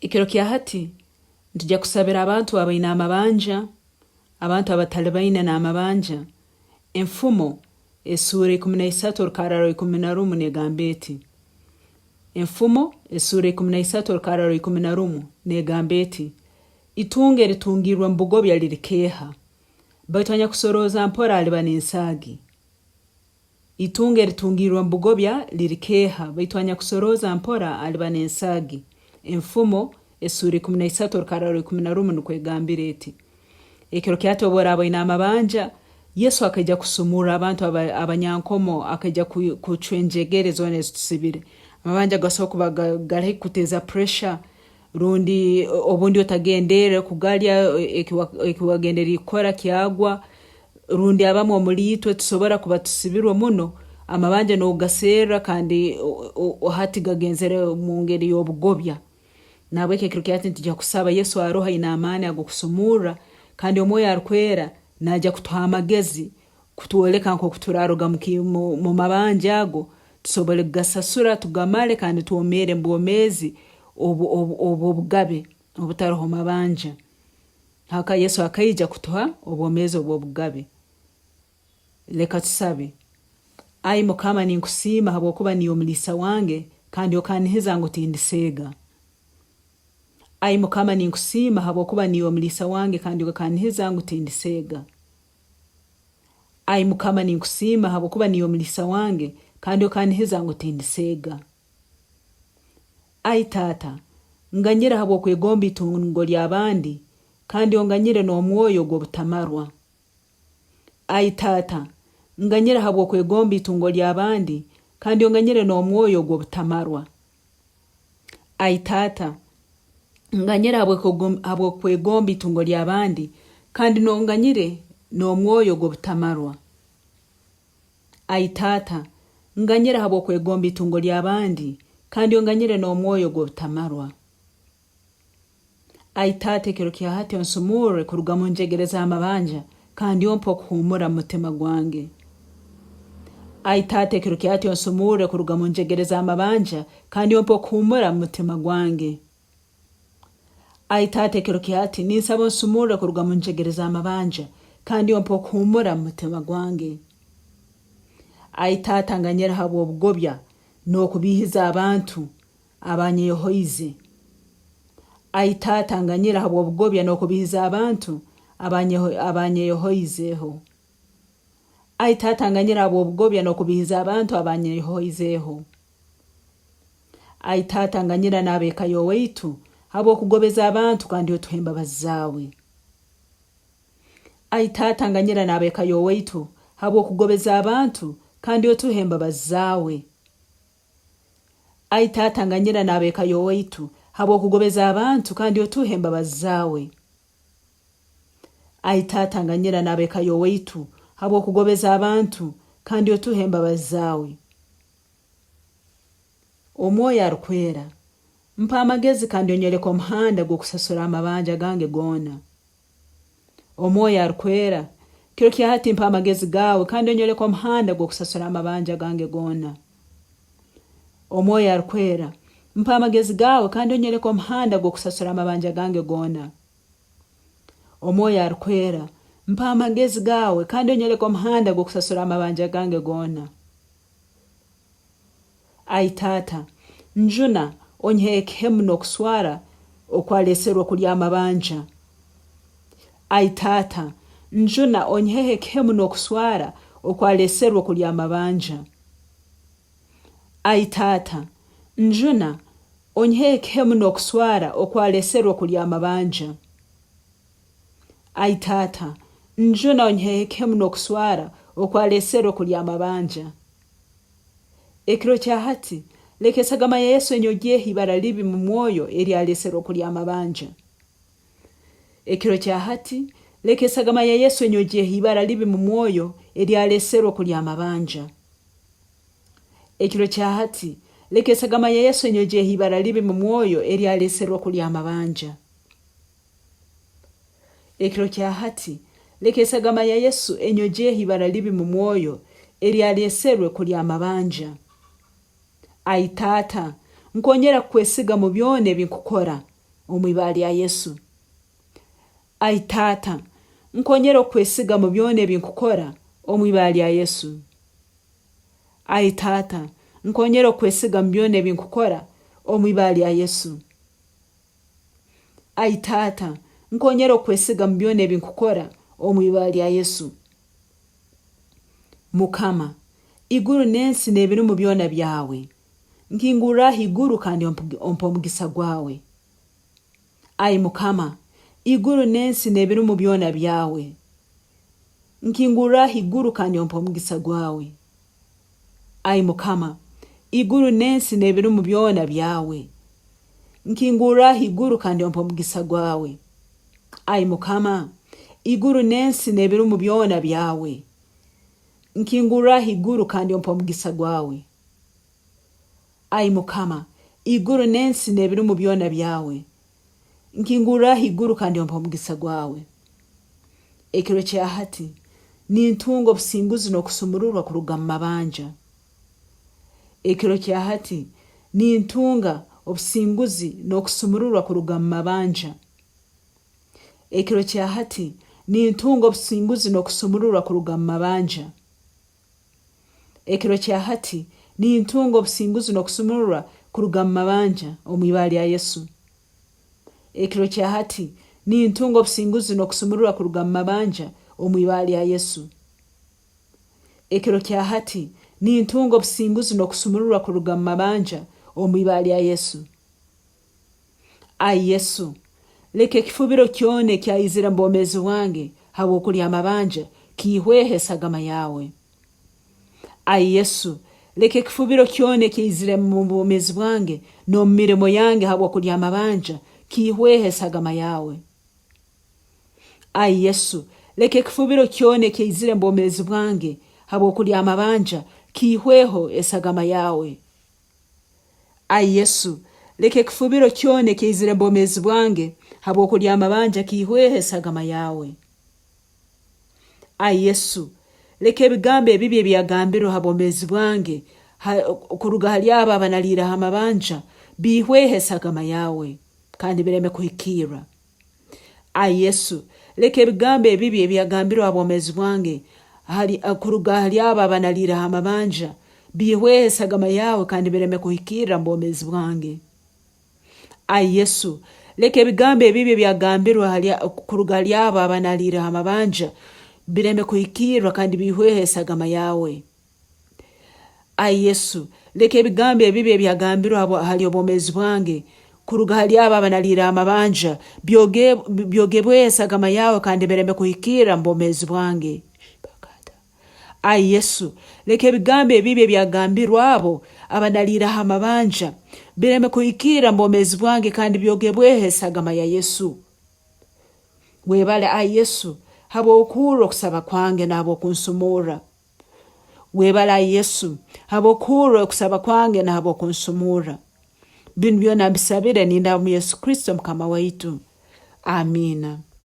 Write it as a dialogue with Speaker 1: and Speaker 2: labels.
Speaker 1: Ekiro kya hati nitwija kusabira abantu abaine amabanja, abantu abatalibaine n'amabanja. Enfumo esuura 13 orukarra rwa 11 negamba eti, Enfumo esuura 13 orukarra rwa 11 negamba eti, Itungo eritungiirwe omu bugobya lirikeeha, baitu anyakusorooza mpora aliba n'ensaagi. Itungo eritungiirwe omu bugobya lirikeeha, baitu anyakusorooza mpora aliba n'ensaagi. Enfumo, esuura 13 orukarra rwa 11 nukwo egambire eti. Ekiro kya hati obu oraaba oine amabanja, Yesu akaija kusumurra abantu abanyankomo, akaija kucwa enjegere zoona ezitusibire. Amabanja gasobora kuba gali haihi kukuteeza pressure, rundi obundi otagenderre kugalya, eki wagenderiire kukora kyagwa, rundi abamu omuli itwe tusobora kuba tusibirwe muno, amabanja nogaserra kandi hati gagenzere omu ngeri y'obugobya. Nahabweki ekiro kya hati nitwija kusaba Yesu aroho aine amaani ag'okusumurra kandi Omwoyo Arukwera naija kutuha amagezi kutwoleka nk'oku turaruga mu mabanja ago tusobole kugasasura tugamale kandi twomeere omu bwomeezi obw'obugabe obutaroho mabanja. Habwokuba Yesu akaija kutuha obwomeezi obw'obugabe. Leka tusabe. Ai Mukama ninkusiima habwokuba niiwe omuliisa wange kandi okannihiza ngu tindiseega. Ai Mukama ninkusiima habwokuba niiwe omuliisa wange kandi okannihiza ngu tindiseega. Ai Mukama ninkusiima habwokuba niiwe omuliisa wange kandi okannihiza ngu tindiseega. Ai Taata, nganyira habw'okwegomba itungo ly'abandi kandi onganyire n'omwoyo gw'obutamarwa. Ai Taata, nganyira habw'okwegomba itungo ly'abandi kandi onganyire n'omwoyo ogw'obutamarwa. Ai Taata, nganyira habw'okwegomba itungo ly'abandi kandi n'onganyire n'omwoyo ogw'obutamarwa. Ai Taata, nganyira habw'okwegomba itungo ly'abandi kandi onganyire n'omwoyo ogw'obutamarwa. Ai Taata ekiro kya hati onsumurre kuruga mu njegere z'amabanja kandi ompe okuhuumura mu mutima gwange. Ai Taata ekiro kya hati onsumurre kuruga mu njegere z'amabanja kandi ompe okuhuumura mu mutima gwange. Ai Taata ekiro kya hati ninsaba onsumurre kuruga mu njegere z'amabanja kandi ompe okuhuumura mu mutima gwange. Ai Taata nganyira habw'obugobya n'okubiihiza abantu abanyeyohoize. Ai Taata nganyira habw'obugobya n'okubihiza abantu abanyeyohoizeho. Ai Taata nganyira habw'obugobya n'okubihiza abantu abanyeyohoizeho. Ai Taata nganyira n'ab'eka y'owaitu habw'okugobeza abantu kandi otuhe embabazi zaawe. Ai Taata nganyira n'ab'eka y'owaitu habw'okugobeza abantu kandi otuhe embabazi zaawe. Ai Taata nganyira n'ab'eka y'owaitu habw'okugobeza abantu kandi otuhe embabazi zaawe. Ai Taata nganyira n'ab'eka y'owaitu habw'okugobeza abantu kandi otuhe embabazi zaawe. Omwoyo Arukwera, mpa amagezi kandi onyoleke omuhanda gw'okusasura amabanja gange goona. Omwoyo Arukwera, kiro kya hati mpa amagezi gaawe kandi onyoleke omuhanda gw'okusasura amabanja gange goona. Omwoyo Arukwera, mpa amagezi gaawe kandi onyoleke omuhanda gw'okusasura amabanja gange goona. Omwoyo Arukwera, mpa amagezi gaawe kandi onyoleke omuhanda gw'okusasura amabanja gange goona. Ai Taata, njuna, onyiheho ekihemu n'okuswara okwaleserwe okulya amabanja. Ai Taata, njuna, onyiheho ekihemu n'okuswara okwaleserwe okulya amabanja. Ai Taata, njuna, onyiheho ekihemu n'okuswara okwaleserwe okulya amabanja. Ai Taata, njuna, onyiheho ekihemu n'okuswara okwaleserwe okulya amabanja. Ekiro kya hati, leka esagama ya Yesu enyogyeho ibara libi mu mwoyo eryaleserwe okulya amabanja. Ekiro kya hati, leka esagama ya Yesu enyogyeho ibara libi mu mwoyo eryaleserwe okulya amabanja. Ekiro kya hati, leka esagama ya Yesu enyogyeho ibara libi mu mwoyo eryaleserwe okulya amabanja. Ekiro kya hati, leka esagama ya Yesu enyogyeho ibara libi mu mwoyo eryaleserwe kulya amabanja. Ai Taata, nkonyera kukwesiga mu byona ebi nkukora. Omu ibara lya Yesu. Ai Taata, nkonyera okukwesiga mu byona ebi nkukora omu ibara lya Yesu. Ai Taata, nkonyera okukwesiga mu byona ebi nkukora omu ibara lya Yesu. Ai Taata, nkonyera okukwesiga mu byona ebi nkukora omu ibara lya Yesu. Mukama, iguru n'ensi n'ebirimu byona byawe. Nkingurraho iguru kandi ompe omugisa gwawe. Ai Mukama, iguru n'ensi n'ebirimu byona byawe. Nkingurraho iguru kandi ompe omugisa gwawe. Ai Mukama, iguru n'ensi n'ebirimu byona byawe. Nkingurraho iguru kandi ompe omugisa gwawe. Ai Mukama, iguru n'ensi n'ebirimu byona byawe. Nkingurraho iguru kandi ompe omugisa gwawe. Ai Mukama, iguru n'ensi n'ebirimu byona byawe. Nkingurraho iguru kandi ompe omugisa gwawe. Ekiro kya hati, nintunga obusinguzi n'okusumururwa kuruga mu mabanja. Ekiro kya hati, nintunga obusinguzi n'okusumururwa kuruga mu mabanja. Ekiro kya hati, nintunga obusinguzi n'okusumururwa kuruga mu mabanja. Ekiro kya hati, nintunga obusinguzi n'okusumururwa kuruga mu mabanja omu ibara lya Yesu. Ekiro kya hati, nintunga obusinguzi n'okusumururwa kuruga mu mabanja omu ibara lya Yesu. Ekiro kya hati, nintunga obusinguzi n'okusumururwa kuruga mu mabanja omu ibara lya Yesu. Ai Yesu, leka ekifubiro kyona ekyaizire mu bwomeezi bwange habw'okulya amabanja kiihweho esagama yaawe. Ai Yesu, leka ekifubiro kyona ekyaizire mu bwomeezi bwange n'omu mirimo yange habw'okulya amabanja kiihweho esagama yaawe. Ai Yesu, leka ekifubiro kyona ekyaizire mu bwomeezi bwange habw'okulya amabanja kiihweho esagama yaawe. Ai Yesu, leka ekifubiro kyona ekyaizire mubwomeezi bwange habw'okulya amabanja kiihweho esagama yaawe. Ai Yesu, leka ebigambo ebibi ebyagambirwe ha bwomeezi bwange kuruga hali abo abanaliireho amabanja biihweho esagama yaawe kandi bireme kuhikirra. Ai Yesu, leka ebigambo ebibi ebyagambirwe ha bwomeezi bwange hali, kuruga hali abo abanaliireho amabanja biihweho esagama yaawe kandi bireme kuhikirra mu bwomeezi bwange. Ai Yesu, leka ebigambo ebibi ebyagambirwe hali, kuruga hali abo abanaliireho amabanja bireme kuhikirra kandi biihweho esagama yaawe. Ai Yesu, leka ebigambo ebibi ebyagambirwe hali obwomeezi bwange kuruga hali abo abanaliire amabanja byogebweho esagama yawe kandi bireme kuhikirra mu bwomeezi bwange. Ai Yesu, leka ebigambo ebibi ebyagambirwe abo abanaliireho amabanja bireme kuhikirra mu bwomeezi bwange kandi byogebweho esagama ya Yesu. Webale ai Yesu habw'okuhurra okusaba kwange n'ahabw'okunsumurra. Webale ai Yesu habw'okuhurra okusaba kwange na habw'okunsumurra. Binu byona mbisabire nindaba omu Yesu Kristo Mukama waitu. Amiina.